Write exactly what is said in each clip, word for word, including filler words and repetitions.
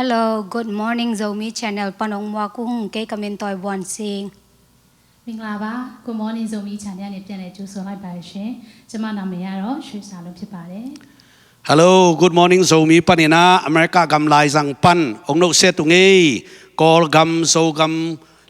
Hello, Good Morning Zomi Channel ပန်အောင်မွားကုံ ကဲကမင်တွိုင်ဘွမ်စင် မင်္ဂလာပါ။ Good Morning Zomi Channel နဲ့ ပြန်လည်ကြိုဆိုလိုက်ပါတယ်ရှင်။ ကျမနာမည်ကတော့ ရွှေစံလွင် ဖြစ်ပါတယ်။ Hello, Good Morning Zomi panin ah America gam laizang pan hong nohsiat ung ei. Kawlgam, Zogam,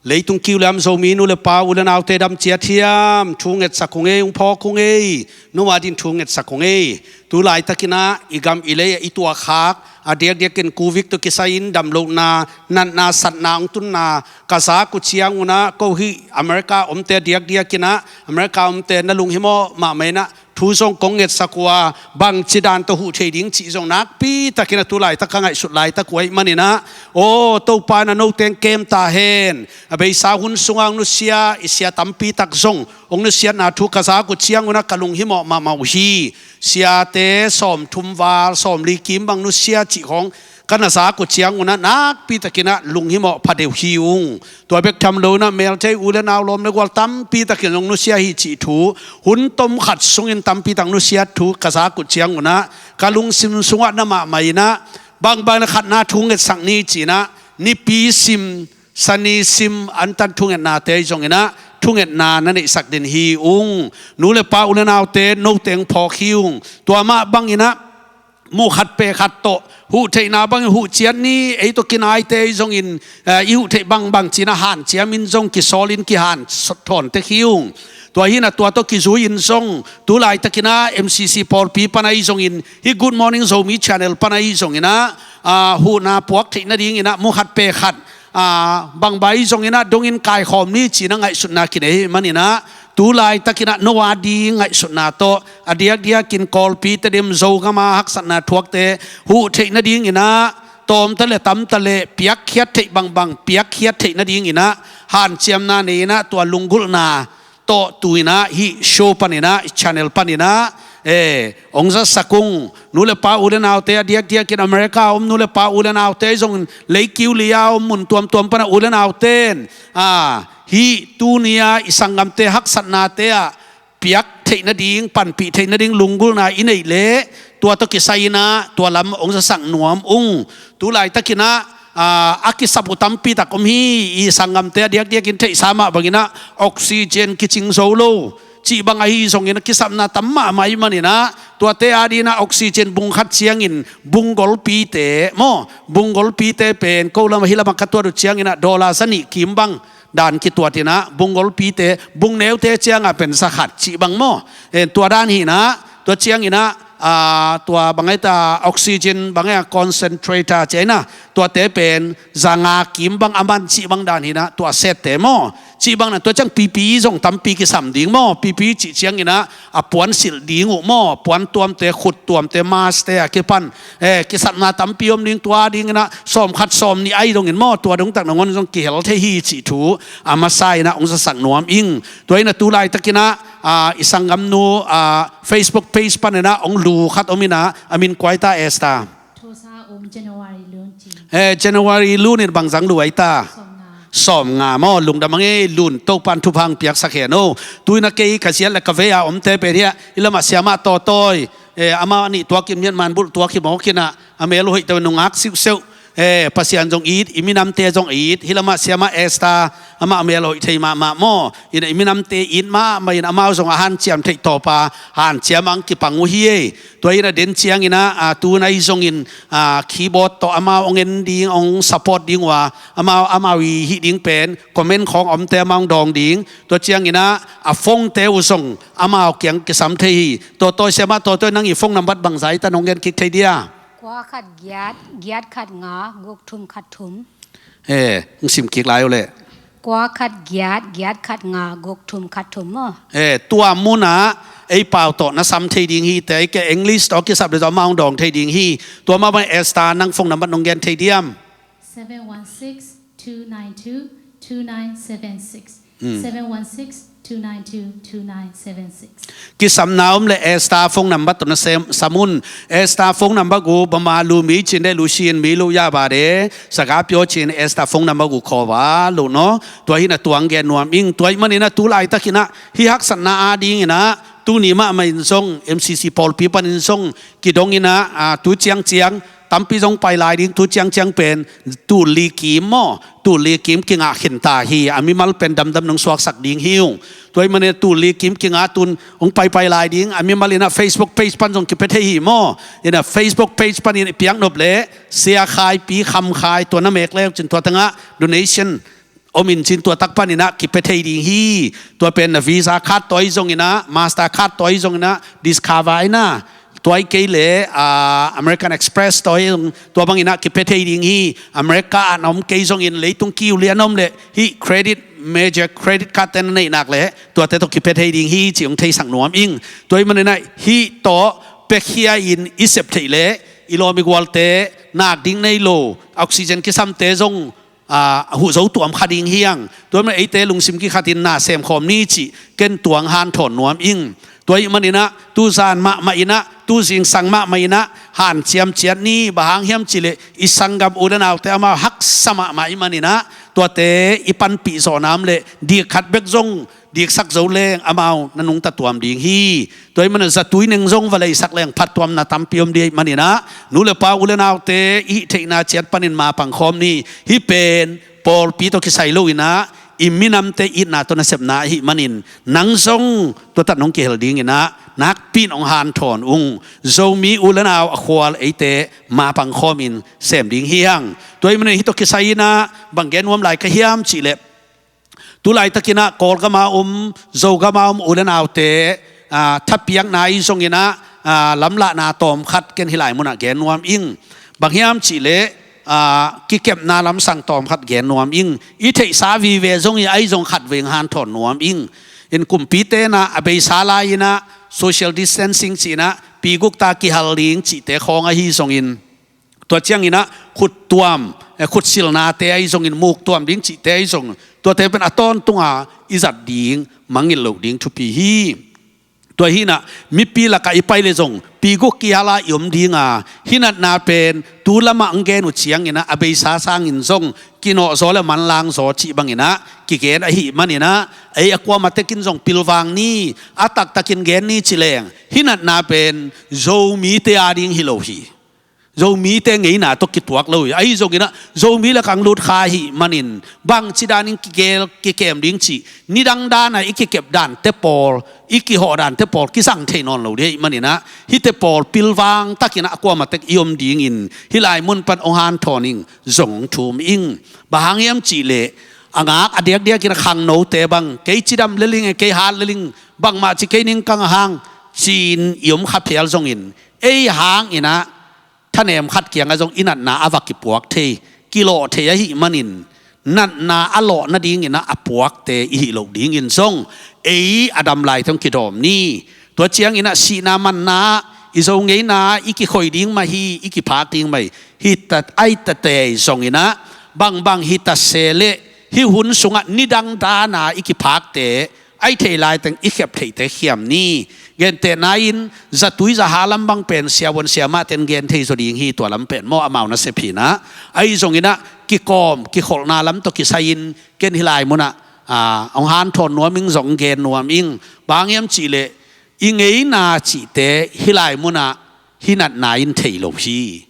leitung kiu le am Zomi nu le pa, u le naute dam ciat hiam? Thu ngetsak ung ei, hong phawk ung ei. No a dingin thu ngetsak ung ei. Tu laitakin ah i gam i lei ah i tuahkhak a diakdiakin covid tawh kisai-in damlohna, natna, satna hong tunna ka zak uh ciangun ah, ko hih America omte a diakdiakin ah, America omte na lunghimawh mahmah in ah, thu zong kong ngetsak uh a, bangci dan tawh huh thei ding cih zong nakpi takin ah tu laitak ka ngaihsut laitak uh ahih manin ah, aw Topa in ah note hong kem ta hen. A beisa hun sungah hong nusia i sia tampi tak zong hong nusiatna thu ka zak uh ciangun ah ka lunghimawh mahmah uh hi. Siate sawmthum val, sawmli kim bang nusia cih khawng ka na zak uh ciangun ah nakpi takin ah lunghimawh pha deuh hi ung. Tua bek tham lo in ah melte, u le nau, lawm le gual tampi takin hong nusia hi cih thu, hun tom khat sungin tampi tak nusiat thu ka zak uh ciangun ah ka lungsim sungah na mahmah in ah, bangbang na khatna thu ngetsak ni ci-in ah, nipi sim, sani sim, antan thungetnate ahi zongin ah thungetna na neihsak den hi ung. Nu le pa, u le naute, note hong phawk hi ung. Tua mah bangin ah mu khat pe khat tawh huh theihna bangin huh ciat ni. Ei tawh kinaite ahi zongin, eh, i huh theih bangbang ci-in ah hanciamin zong kisawlin kihan thawn tek hi ung. Tua hi in ah tua tawh kizui-in zong tu laitakin ah M C C pawlpi pan ahi zongin, hih Good Morning Zomi Channel pan ahi zongin ah, ah, huhna puak theih nadingin ah mu khat pe khat, ah, bangbang ahi zongin ah dongin kaikhawm ni ci-in ah ngaihsutna kinei ahih manin ah, tu laitakin ah no a ding ngaihsutna tawh a diakdiakin Kawlpite ding, Zogam a haksatna thuakte huh theih nadingin ah tawmta le tamta le piakkhiat theih bangbang piakkhiat theih nadingin ah hanciamna nei-in ah tua lunggulhna tawh tu-in ah hih show panin ah, hih channel panin ah, eh, hong zasak ung. Nu le pa, u le naute, a diakdiakin America om nu le pa, u le naute, zong leikiu li-a om mun tuamtuam pan ah u le naute in, ah, hih tuni-a i sanggamte haksatnate ah piak theih nading, panpih theih nading lunggulhna i neih leh tua tawh kisai-in ah tua lam hong zasak nuam ung. Tu laitakin ah, ah, a kisap uh tampi tak om hi. I sanggamte a diakdiakin theihsa mah bangin ah oxygen kicing zo lo cih bang ahi zongin ah kisapna tam mahmah ahih manin ah, tuate a dingin ah oxygen bung khat ciangin bung golpite maw, bung golpite pen ko lam ah, hih lam ah ka tuat uh ciangin ah dollar za nih kim bang dan kituat in ah, bung golpite, bung neute ciang ah pen za khat cih bang maw. Eh, tua dan hi in ah, tua ciangin ah, ah, tua bang ahi ta, oxygen bang ahi a, concentrator ci-in ah, tuate pen za nga kim bang a man cih bang dan hi in ah, tua sette maw. Cih bang na tua ciang P P E zong tampi kisam ding maw. P P E cih ciangin ah a puan silh ding uh maw, puan tuamte, khut tuamte, mask-te a kipan, eh, kisapna tampi om ding. Tua dingin ah sawm khat sawm nih ahi dongin maw, tua dong tak nangawn zong kihel thei hi cih thu a masa-in ah hong zasak nuam ing. Tua in ah tu laitakin ah, ah, i sanggamnu, ah, Facebook page panin ah hong lu khat om in ah, a min kua hi ta, Esther? Thosa Um January Lun ci. Eh, January Lun in bang zang lu ahi ta? Sawm nga. Sawm nga maw, lungdam hang ei Lun, Topa'n thupha hong piaksak hen aw. Tu-in ah kei ka ziat le ka vei a omte pen hi a, hih lam ah Siamah Tawtawi, eh, amah nih tuak in, Myanmar bulh tuak hi mawk in ah, a mel hoihte nungak siuhsiuh. Eh, Pasian zong it, i minamte zong it, hih lam ah Siamah Esther, amah a mel hoih thei mahmah maw. In ah i minamte it mahmah in, amau zong a hanciam theih tawp a hanciam ah hong kipang uh hi ei. Tua in ah den ciangin ah, ah, tu-in ah ahi zongin, ah, keyboard tawh amau hong en ding, hong support ding uh a, amau, amau i hih ding pen comment khawng omte amau hong dawng ding. Tua ciangin ah a phone-te uh zong amau kiang kisam thei hi. Tawtawi, Siamah Tawtawi, nang i phone number bangzah hi ta, nong gen kik thei dia? Kua khat giat, giat khat nga, guk thum khat thum. Eh, hong sim kik lai uh leh. Kua khat giat, giat khat nga, guk thum khat thum maw. Eh, tua mun ah ei pau tawh na sam thei ding hi. Te ei ke English tawh kisap le tawh amau hong dawng thei ding hi. Tua mah bang Esther, nang phone number nong gen thei diam? Seven one six two nine two two nine seven six. Mm. Seven one six two nine two two nine seven six. Kisamna om leh Esther phone number tawh na sem, sam un. Esther phone number gu bama lu mi cin de, lu sin mi lu ya ba de, saga pyo cin Esther phone number gu khaw ba lu no. Tua hi na tuang gen nuam ing. Tua hi manin a tu laitak in a, hih haksatna a ding in a, tuni mahmah in zong M C C pawlpi panin zong kidong in a, a, tu ciangciang tampi zong pai lai ding, tu ciangciang pen tul li kim maw, tul li kim kingah khin ta hi. A mimal pen damdam nong suaksak ding hi ung. Tua ahih manin tul li kim kingah tun hong paipai lai ding. A mimal in ah Facebook page pan zong kipia thei hi maw. In ah Facebook page panin i piak nop leh Sia Khai, Pi Kham Khai, tua na mek le cin tua tangah donation om in cin tua tak panin ah kipia thei ding hi. Tua pen na Visa card tawh ahi zongin ah, Master card tawh ahi zongin ah, Discover in ah, tua ahih kei leh, ah, American Express tawh ahi zong, tua bangin ah kipia thei ding hi. America ah na om kei zongin leitung kiu lian om leh hih credit, major credit card te na neih nak leh tuate tawh kipia thei ding hi cih hong theisak nuam ing. Tua ahih manin ah hih tawh piakhia in i sep theih leh i lawm i gualte nak ding nei lo, oxygen kisamte zong ah, huh zo tuam kha ding hi hang. Tua ahih manin eite lungsim kikhatin na semkhawm ni cih ken tua hong hanthawn nuam ing. Tua ahih manin ah tu zan mahmah in ah, tu zingsang mahmah in ah hanciam ciat ni. Bang hang hiam cih leh i sanggam u le naute amau haksa mahmah ahih manin ah tuate i panpih zawhna om leh dik khat bek zong diksak zo leng amau na nungta tuam ding hi. Tua ahih manin zatui neng zong va leisak leng phattuamna tampi om ding ahih manin ah, nu le pa, u le naute, i hih theihna ciat panin mapang khawm ni. Hih pen pawlpi tawh kisai lo in ah, i minamte itna tawh nasepna ahih manin nang zong tua tak nong kihel dingin ah nakpi in hong hanthawn ung. Zomi u le nau a khual eite mapang khawmin sem ding hi hang. Tua ahih manin hih tawh kisai in ah bang gen nuam lai ka hiam cih leh, tu laitakin ah Kawlgam a om, Zogam a om u le naute, ah, thapiakna ahi zongin ah, ah, lamlahna tawmkhat ken hih lai munah gen nuam ing. Bang hiam cih leh, ah, kikepna lamsang tawmkhat gen nuam ing. I theihsa vive zong hi, ahi zong khatvei hong hanthawn nuam ing. In kumpite in ah a beisa lai in ah social distancing cih in ah pi guk ta kihal ding cihte khawng ahi zongin, tua ciangin ah khuttuam, eh, khutsilnate ahi zongin, muktuam ding cihte ahi zong, tuate pen a tawntunga i zat ding mangngilh loh ding thupi hi. Tua hi in ah mipi lakah i pai leh zong pi guk kihal a i om ding a, hih natna pen tu lamah hong gen uh ciangin ah a beisa sangin zong kinawhzaw le manlangzaw cih bangin ah kigen ahih manin ah, ei a kuamah tekin zong pilvang ni, a taktakin gen ni ci leng, hih natna pen Zomite a ding hi lo hi. Zomite ngeina tawh kituak lo hi. Ahi zongin ah Zomi lakah hong lut kha ahih manin bangci danin kigel kikem ding cih, nidang dan a i kikep dante pawl, i kihawh dante pawl kizang thei nawn lo ding ahih manin ah, hihte pawl pilvang takin ah a kuamah tek i om dingin hih lai mun pan hong hanthawn ing, zong hong thum ing. Bang hang hiam cih leh a ngak a diakdiakin a khangnote bang, kei cidam lel ing, kei hat lel ing, bangmah ci kei ning, kang a hang, ci-in i om kha phial zongin, ei hangin ah thanem khat kiangah zong i natna a va kipuak thei, kilawh thei ahih manin, natna a lawh nadingin ah a puakte i hih loh dingin zong ei a dam laite hong kidawm ni. Tua ciangin ah sihna manna ah i Zo ngeina i kikhoi ding mah hi, i kiphak ding mah hi. Hita, ahi ta tei zongin ah, bangbang hita se leh hih hun sungah nidang dan a i kiphakte, ahi thei laiteng i khep theihte khiam ni. Gentehna in zatui zaha lam bang pen siavuan siamahte in gen thei zaw ding hi, tua lam pen maw, amau nasep hi in ah. Ahi zongin ah kikawm kikholhna lam tawh kisai-in ken hih lai munah, ah, hong hanthawn nuam ing, zong gen nuam ing. Bang hang hiam cih leh i ngeina cihte hih lai munah hih natna in thei lo hi.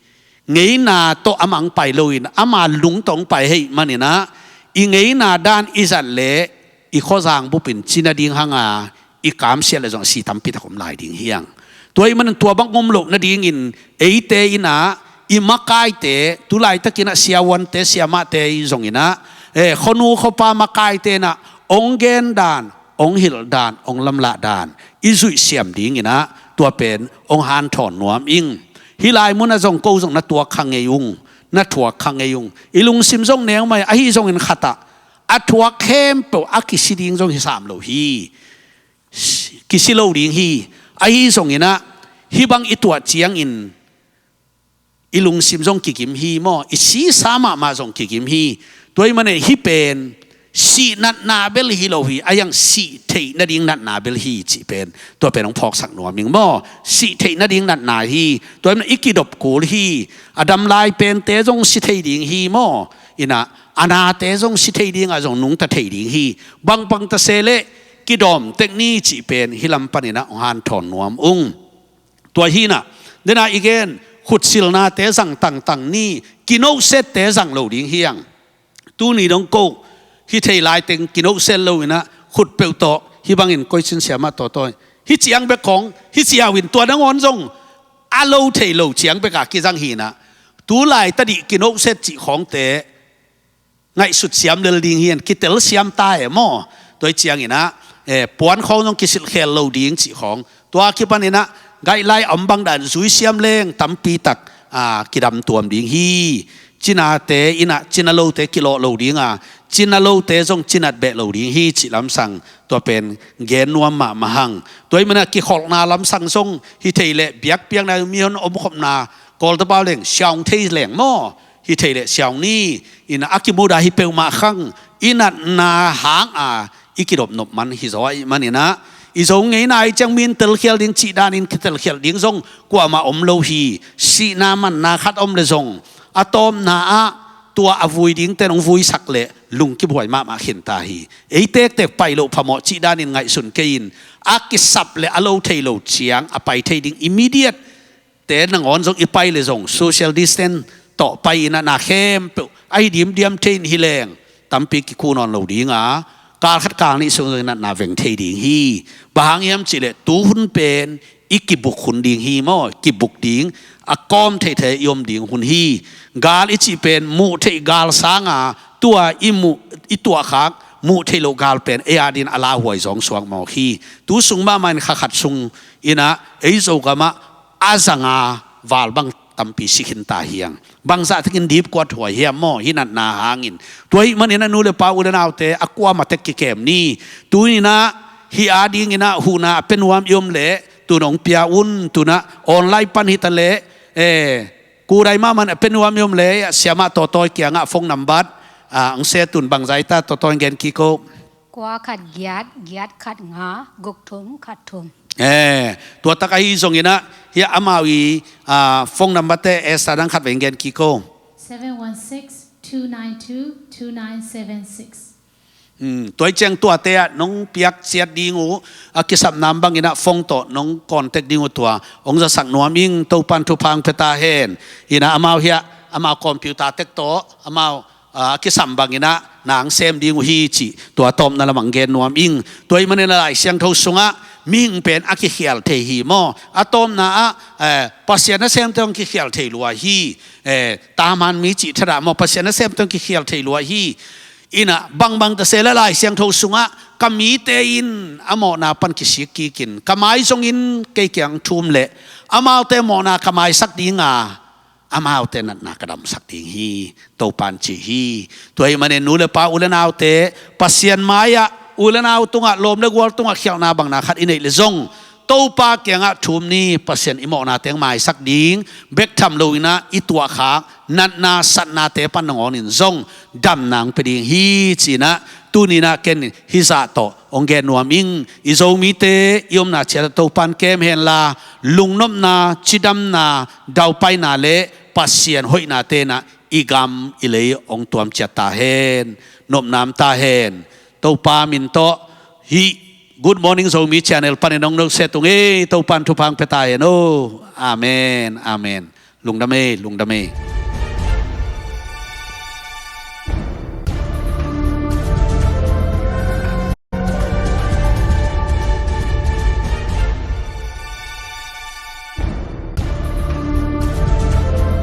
Ngeina tawh amah hong pai loin ama lung tawh hong pai ahih manin ah, i ngeina dan i zat leh i khuazang bup in ci nading hang a, i kamsiat leh zong a si tampi tak om lai ding hi hang. Tua ahih manin tua bang om loh nadingin eite in ah i makaite, tu laitakin ah siavuante siamahte ahi zongin ah, eh, khuanu khuapa makaite in ah hong gen dan, hong hilh dan, hong lamlah dan i zuih siam dingin ah tua pen hong hanthawn nuam ing. Hih lai munah zong ko zong na tuak kha ngei ung, na thuak kha ngei ung. I lungsim zong neu mai, ahi zongin khatah a thuak khempeuh a kisi ding zong hi sam lo hi. Kisi lo ding hi. Ahi zongin ah hih bang i tuah ciangin i lungsim zong kigim hi maw, i sisa mahmah zong kigim hi. Tua ahih manin hih pen sih natna bel hi lo hi, ahi zong sih theih nading natna bel hi cih pen tua pen hong phawksak nuam ing maw. Sih theih nading natna hi. Tua ahih manin i kidop kul hi. A dam lai pente zong si thei ding hi maw. In ah a nate zong si thei ding a, zong nungta thei ding hi. Bangbang ta se leh kidawm tek ni cih pen hih lam panin ah hong hanthawn nuam ung. Tua hi in ah, den a i gen, khutsilnate zang tangtang ni, kinosette zang lo ding hi hang. Tuni dong ko, hi thei laiteng kinoset lo inah khut peuh tawh hih bangin koicin siamah tawtawi hi ciang bek khawng hi ciau in tua nangawn zong a lo thei lo ciang beka kizang hi inah tu laitadih kinoset cih khawngte ngaihsut siam lel ding hi an kitel siam ta e maw? Tua hi ciang inah, eh, puan khawng zong kisilh khel lo ding cih khawng. Tua kipan inah guideline a om bang dan zui siam leng tampi tak, ah, kidam tuam ding hi. Cinate inah cina lote kilawh lo ding a, cina lote zong cinat beh lo ding hi cih lamsang tua pen gen nuam mahmah hang. Tua hi manah kikholhna lamsang zong hi thei leh biakpiakna mihon omkhopna kawltapau leng siaung thei leng maw? Hi thei leh siaung ni, inah a kimudah hi peuhmah khang, i natna hang a i kidopnop man hi zaw ahih man inah i Zo ngeina i ciang mi in telkhial ding cih danin kitelkhial ding zong kuamah om lo hi. Sihna manna khat om le zong a tawpna ah tua a vui dingte nong vuisak leh lung kibuai mahmah khinta hi. Ei tektek pai loh phamawh cih danin ngaihsun kei in a kisap le a lo thei lo ciang a pai thei ding immediate te nangawn zong i pai le zong social distance tawh pai inah na khempeuh ahi dimdiam thei in hi leng tampi kikhu nawn lo ding a, kal khat kal nih sung zong i natna veng thei ding hi. Bang hang hiam cihleh tu hun pen i kibuk hun ding hi maw? Kibuk ding a kawm theithei i om ding hun hi. Gal i cih pen muh theih gal sanga tua i muh i tuahkhak muh theih loh gal pen ei adin a lauhuai zawng suak mawk hi. Tu sung mahmah in kha khat sung inah ei Zogamah a zanga val bang tampi si khinta hi hang. Bangzah takin dipkuat huai hiam maw? Hi natna hangin. Tua ahih manin a nu le pa u le naute a kuamah tek kikem ni. Tu inah hi ading inah huhna a pia nuam i om leh tun hong pia un, tunah online pan hi ta leh, eh, kudai mahmah a pia nuam i om leh siamah tawtawi kiangah phone number, ah, hong set un. Bangzah hi ta tawtawi gen kiko. Kua khat giat, giat khat nga, guk thum khat thum. Eh, tua tak ahi zong inah hiah amau i, ah, phone number te Esther dang khat veng gen kiko. Seven one six, two nine two, two nine seven six. Hmm, tua hi ciang tuate ah nong piak ciat ding uh a kisapna om bang inah phone tawh nong contact ding uh tua hong zasak nuam ing. Topan thupha hong pia ta hen. Inah amau hiah amau computer tek tawh amau a kisam bang inah nang sem ding uh hi cih tua tawpna lamah gen nuam ing. Tua ahih manin a Lai Siangtho sungah mihing pen a kikhial thei hi maw? A tawpna ah, eh, Pasian nasemte hong kikhial thei lua hi. Eh, taman mi cih thadah maw? Pasian nasemte hong kikhial thei lua hi. Inah bangbang ta se le Lai Siangtho sungah ka mite in a mawhna pan kisik kikin ka mai zongin kei kiang thum leh amaute mawhna ka maisak ding a, amaute natna ka damsak ding hi, Topan ci hi. Tua ahih manin nu le pa u le naute Pasian mai-ah u le nau tungah lawm le gual tungah khialhna bang na khat i neih le zong Topa kiangah thum ni. Pasian i mawhna teng maisak ding bek tham lo inah i tuahkhak natna satnate pan nangawn in zong damna hong pia ding hi ci inah tuni inah ken hih zah tawh hong gen nuam ing. I Zomite i omna ciat ah Topan kem henla, lungnopna, cidamna, daupaina le Pasian hoihna tenah i gam i lei hong tuam ciat ta hen. Nopna om ta hen. Topa min tawh hih Good Morning Zomi channel panin hong noset ung ei. Topan thupha hong pia ta hen o. Amen, amen. Lungdam ei, lungdam ei.